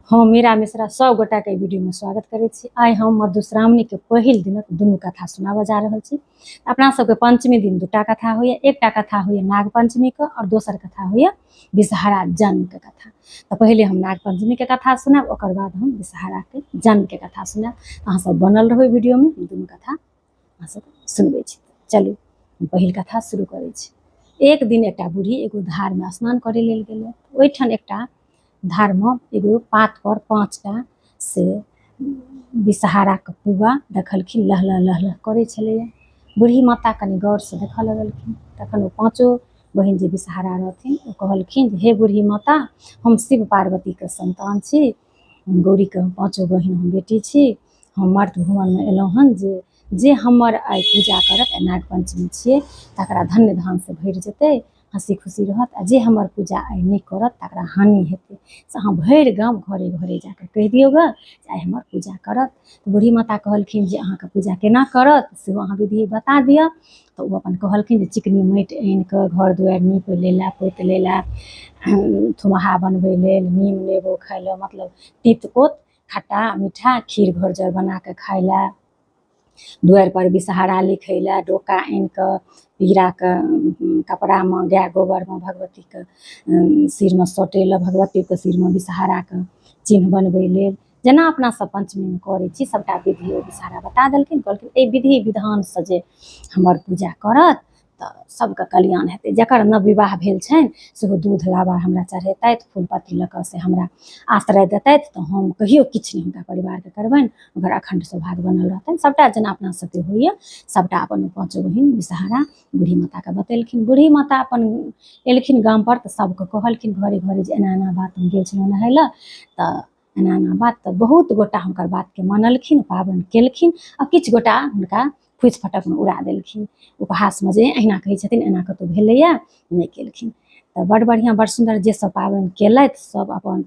हम मीरा मिश्रा सब गोटाके एहि वीडियोमे स्वागत करै छी। आइ हम मधुश्रावणीके पहिल दिनक दुनू कथा सुनाबऽ जा रहल छी। अपना सबके पंचमी दिन दूटा कथा होइए, एकटा कथा होइए नाग पंचमीके आओर दोसर कथा होइए विषहरा जन्मके कथा। तऽ पहिले हम नाग पंचमीके कथा सुनायब, ओकर बाद हम विषहराके जन्मके कथा सुनायब। अहाँ सब बनल रहू वीडियोमे, हम दुनू कथा अहाँ सब सुनबै छी। चलू हम पहिल कथा शुरू करै छी। एक दिन एकटा बूढ़ी एगो धारमे स्नान करै लेल गेलै। ओहिठाम एकटा धारमे एगो पात पर 5टा से विषहाराके पुआ देखलखिन, लहलह लहलह करै छलैए। बूढ़ी माता कनि गौरसँ देखऽ लगलखिन। तखन ओ पाँचो बहिन जे विषहारा रहथिन ओ कहलखिन जे हे बूढ़ी माता, हम शिव पार्वतीके संतान छी, हम गौरीके पाँचो बहिन हम बेटी छी, हम मर्त भुवनमे एलहुँ हन जे जे हमर आइ पूजा करत, आइ नाग पंचमी छियै, तकरा धन्य धानसँ भरि जेतै, हँसी खुशी रहत, आ जे हमर पूजा आइ नहि करत तकरा हानि हेतै। से अहाँ भरि गाम घरे घरे जाकऽ कहि दियौ गऽ जे आइ हमर पूजा करत। तऽ बूढ़ी माता कहलखिन जे अहाँके पूजा केना करत सेहो अहाँ विधि बता दिअ। तऽ ओ अपन कहलखिन जे चिकनी माटि आनि कऽ घर दुआरि नीप लै लए, पोति लै लए, थुमहा बनबै लेल, नीम नेबो खाइ लए, मतलब तीत कोत खट्टा मीठा खीर घोरजर बना कऽ खाइ लए, दुआरि पर विषहारा लिखै लए, डोका आनि कऽ पीराके कपड़ामे गाय गोबरमे भगवतीके सिरमे सटै लए, भगवतीके सिरमे विषहाराके चिन्ह बनबै लेल, जेना अपना सब पंचमीमे करै छी सबटा विधि ओ विषहारा बता देलखिन। कहलखिन एहि विधि विधानसँ जे हमर पूजा करत तऽ सबके कल्याण हेतै। जकर नव विवाह भेल छनि सेहो दूध लाबा हमरा चढ़ेतथि, फूल पत्ती लऽ कऽ से हमरा आश्रय देतथि, तऽ हम कहियो किछु नहि हुनका परिवारके करबनि, हुनकर अखण्ड सौभाग्य बनल रहतनि। सबटा जेना अपना सबके होइए सबटा अपन पाँचो बहिन विषहारा बूढ़ी माताके बतेलखिन। बूढ़ी माता अपन एलखिन गाम पर तऽ सबके कहलखिन घरे घरे जे एना एना बात, हम गेल छलहुँ नहाय लए तऽ एना एना बात। तऽ बहुत गोटा हुनकर बातके मानलखिन, पाबनि केलखिन, आ किछु गोटा हुनका फूसि फटकमे उड़ा देलखिन उपहासमे जे अहिना कहै छथिन, एना कतहु भेलैए नहि केलखिन। तऽ बड़ बढ़िआँ बड़ सुन्दर जे सब पाबनि केलथि सब अपन